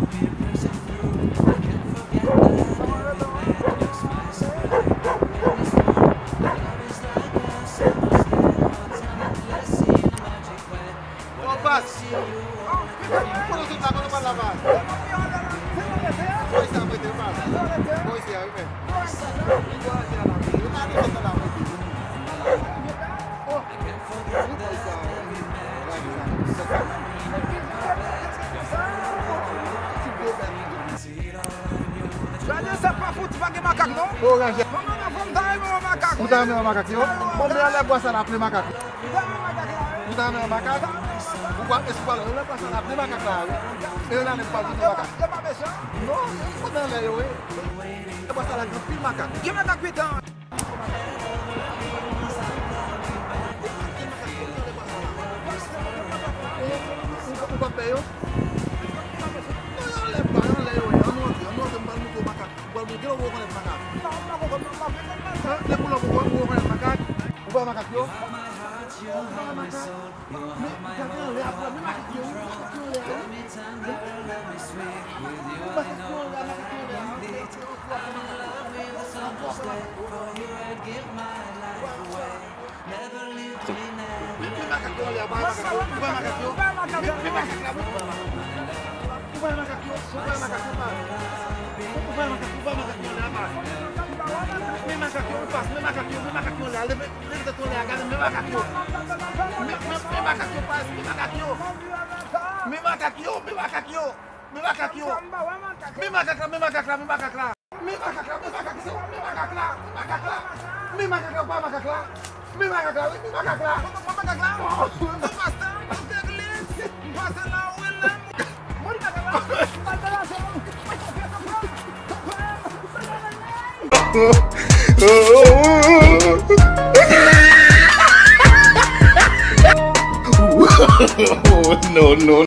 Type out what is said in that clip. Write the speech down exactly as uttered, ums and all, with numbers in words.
Bon, baz. Kote w sot la, kote w pral la, baz? Bò isi a, prete, baz. Bò isi a, wi, men. Yo pa de sot la, prete. Oh. Wi, bò isi a, wi. Gade sa pa fouti pa gen makak, non? Oranje. Manman, manman, fò m ta renmen wè makak. Ou ta renmen wè makak yo? Bon, men anlè bwa sa la, ple makak. Ou ta renmen makak la, wi? Ou ta renmen wè makak? Ou pa, èske ou pa anlè bwa sa la, ple makak la, wi? E yo la, nèg pa di makak. Yo pa bezwen. Non, yo pa nan lè yo, wi. Anlè bwa sa la, gen anpil makak. Gen makak petan. Ou p ap pè yo? Non, yo anlè pa, yo anlè yo ye. Ann rantre, ann rantre, m pral montre w makak. M pral montre w, ou rekonèt makak. Hein? Depi w la, ou rekonèt makak. Ou pa wè makak yo? Ou pa wè makak? Men, gade anlè a, men makak yo, men makak yo anlè a, wi. Men makak yo anlè a, makak yo anlè a. Men, men makak yo anlè a, ou pa wè makak yo, ou pa wè makak yo. Men, men makak la, men. Ou pa wè makak yo, ou pa wè makak yo, pa. Ou pa wè makak yo, ou pa wè makak yo anlè a, pa. Men makak yo, ou pas, men makak yo, men makak yo anlè a, leve, leve tèt ou anlè a, gade, men makak yo. Men, men, men makak yo, pas, men makak yo. Men makak yo, men makak yo. Men makak yo. Men makak la, men makak la, men makak la. Men makak la, men makak, se ou, men makak la, men makak la. Men makak la, ou pa makak la. Men makak la, wi, men makak la. Ou pa makak la? Non. Ou pastè, ou te egliz, m pase la, ou la. Mwen makak la. M pase la, se ou. No, no.